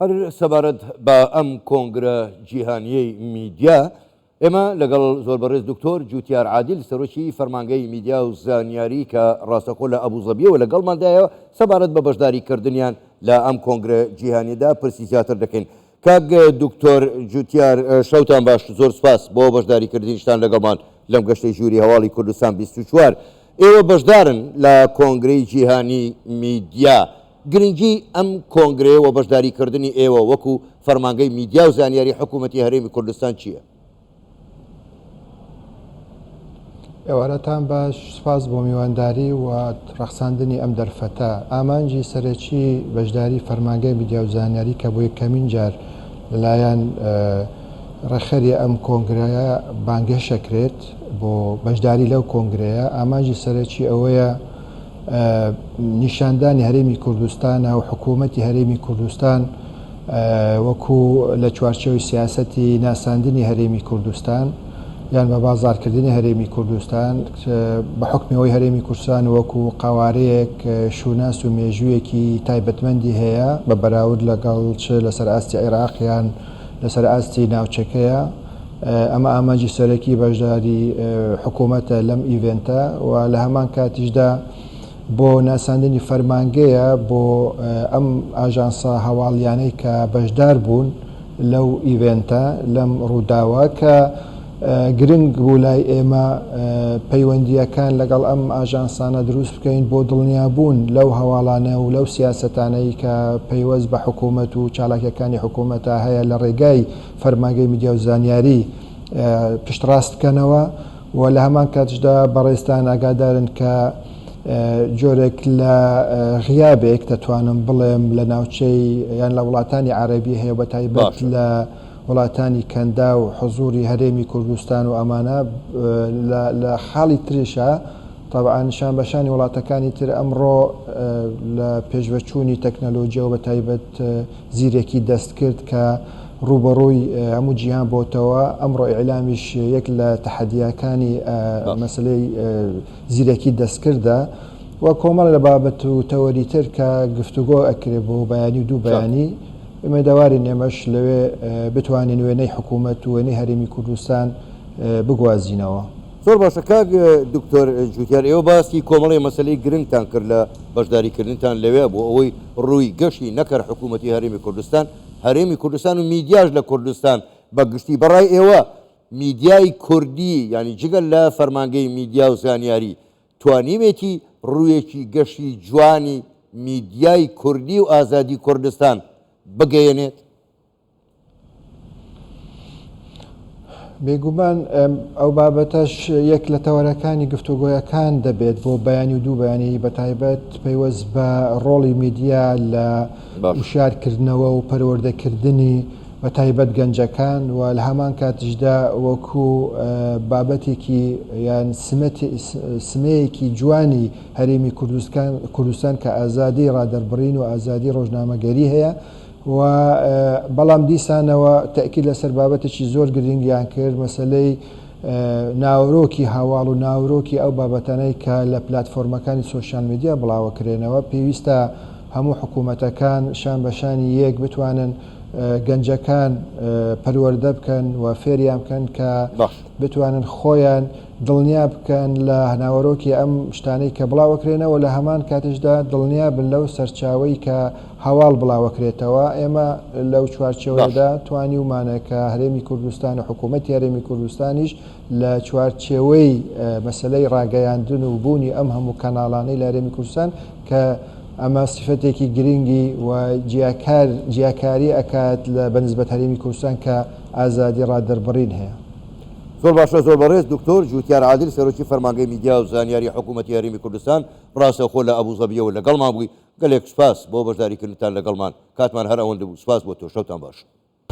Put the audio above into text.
هەر سەبارەت بە ئەم کۆنگرە جیهانییەی میدیا، ئێمە لەگەڵ زۆر بەڕێز دکتۆر جوتیار عادل سەرۆکی فەرمانگەی میدیا و زانیاری کە ڕاستەخۆ لە ئەبوزەبیەوە لەگەڵماندایە سەبارەت بە بەشداری کردنیان لە ئەم کۆنگرە جیهانیەدا پرسی زیاتر دەکەین. کاک دکتۆر جوتیار شەوتان باش زۆر سوپاس بۆ بەشداری کردنیشتان لەگەڵمان لەم گەشتەی ژووری هەواڵی کوردستان 24. ئێوە بەشدارن لە کۆنگرەی جیهانی میدیا گرنگی ئەم کۆنگرەیە و بەشداریکردنی ئێوە وەکو فەرمانگەی میدیا و زانیاری حکوومەتی هەرێمی کوردستان چییە؟ ئێوارەتان باش، سوپاس بۆ میوانداری و ڕەخساندنی ئەم دەرفەتە. ئامانجی سەرەکی بەشداری فەرمانگەی میدیا و زانیاری کە بۆ یەکەمین جار لەلایەن ڕێکخەری ئەم کۆنگرەیە بانگهێشت کرێت بۆ بەشداری لەو کۆنگرەیە، ئامانجی سەرەکی ئەوەیە نیشاندانی هەرێمی کوردستانە و حکوومەتی هەرێمی کوردستان وەکو لە چوارچێوەی سیاسەتی ناساندنی هەرێمی کوردستان یان بە بازاڕکردنی هەرێمی کوردستان بە حوکمی ئەوەی هەرێمی کوردستان وەکو قەوارەیەک شوناس و مێژوویەکی تایبەتمەندی هەیە بە بەراورد لەگەڵ چ لەسەر ئاستی عێراق یان لەسەر ئاستی ناوچەکەیە. ئەمە ئامانجی سەرەکی بەشداری حکوومەتە لەم event ە و لە هەمان کاتیشدا بۆ ناساندنی فەرمانگەیە بۆ ئەم ئاژانسە هەواڵیانەی کە بەشدار بوون لەو event ە لەم ڕووداوە کە گرنگ بوو لای ئێمە پەیوەندییەکان لەگەڵ ئەم ئاژانسانە دروست بکەین بۆ دڵنیابوون لەو هەواڵانە و لەو سیاسەتانەی کە پەیوەست بە حکوومەت و چالاکیەکانی حکوومەتە هەیە لە ڕێگای فەرمانگەی میدیا و زانیاری پشتڕاست بکەنەوە و لە هەمان کاتیشدا بەڕێزتان ئاگادارن کە جۆرێک لە غیابێک دەتوانم بڵێم لە ناوچەی یان لە وڵاتانی عەرەبی هەیە بە تایبەت لە وڵاتانی کەندا و حزوری هەرێمی کوردستان و ئەمانە لە خاڵی تریشە تەبعەن شان بە شانی وڵاتەکانی تر ئەمڕۆ لە پێشڤەچوونی تەکنەلۆجیا و بە تایبەت زیرەکی دەستکرد کە ڕووبەڕووی هەموو جیهان بۆتەوە، ئەمڕۆ ئیعلامیش یەک لە تەحەدیاکانی مەسەلەی زیرەکی دەستکردە و کۆمەڵێ لە بابەت و تەوەری تر کە گفتوگۆ ئەکرێ بۆ بەیانی و دوو بەیانی، ئومێدەوارین ئێمەش لەوێ بتوانین وێنەی حکوومەت و وێنەی هەرێمی کوردستان بگوازینەوە. زۆر باشە کاک دکتۆر جوتیار ئێوە باسی کۆمەڵێ مەسەلەی گرنگتان کرد لە بەشداری کردنتان لەوێ بۆ ئەوەی ڕووی گەشی نەکەر حکوومەتی هەرێمی کوردستان هەرێمی کوردستان و میدیاش لە کوردستان بە گشتی بەڕای ئێوە میدیای کوردی یانی جگە لە فەرمانگەی میدیا و زانیاری توانیوێتی ڕوویەکی گەشی جوانی میدیای کوردی و ئازادی کوردستان بگەیەنێت؟ بێگومان ئەو بابەتەش یەک لە تەوەرەکانی گفتوگۆیەکان دەبێت بۆ بەیانی و دوو بەیانی بە تایبەت پەیوەست بە ڕۆڵی میدیا لە وشارکردنەوە و پەروەردەکردنی بە تایبەت گەنجەکان و لە هەمان کاتیشدا وەکو بابەتێکی یان سمەیەکی جوانی هەرێمی کوردستان کە ئازادی ڕادەربڕین و ئازادی ڕۆژنامەگەری هەیە و بەڵام دیسانەوە تەئکید لەسەر بابەتێکی زۆر گرنگیان کرد، مەسەلەی ناوەرۆکی هەواڵ و ناوەرۆکی ئەو بابەتانەی کە لە پلاتفۆرمەکانی سۆشیال میدیا بڵاوەکرێنەوە، پێویستە هەموو حکوومەتەکان شان بە شانی یەک بتوانن گەنجەکان پەروەردە بکەن و فێریان بکەن کە بتوانن خۆیان دڵنیا بکەن لە ناوەرۆکی ئەم شتانەی کە بڵاوەکرێنەوە، لە هەمان کاتیشدا دڵنیا بن لەو سەرچاوەی کە هەواڵ بڵاوەکرێتەوە، ئێمە لەو چوارچێوەیەدا توانیومانە کە هەرێمی کوردستان و حکوومەتی هەرێمی کوردستانیش لە چوارچێوەی مەسەلەی ڕاگەیاندن و بوونی ئەم هەموو کەناڵانەی لە هەرێمی کوردستان کە ئەمە سیفەتێکی گرنگی و جیاکار جیاکاری ئەکات لە بەنسبەت هەرێمی کوردستان کە ئازادی ڕادەربڕین هەیە. زۆر باشە زۆر بەڕێز دکتۆر جوتیار عادل سەرۆکی فەرمانگەی میدیا و زانیاری حکوومەتی هەرێمی کوردستان ڕاستەوخۆ لە ئەبوزەبیەوە لەگەڵمان بووی گەلێک سوپاس بۆ بەشداریکردنتان لەگەڵمان، کاتمان هەر ئەوەندە بوو، سوپاس بۆ تۆ، شەوتان باش.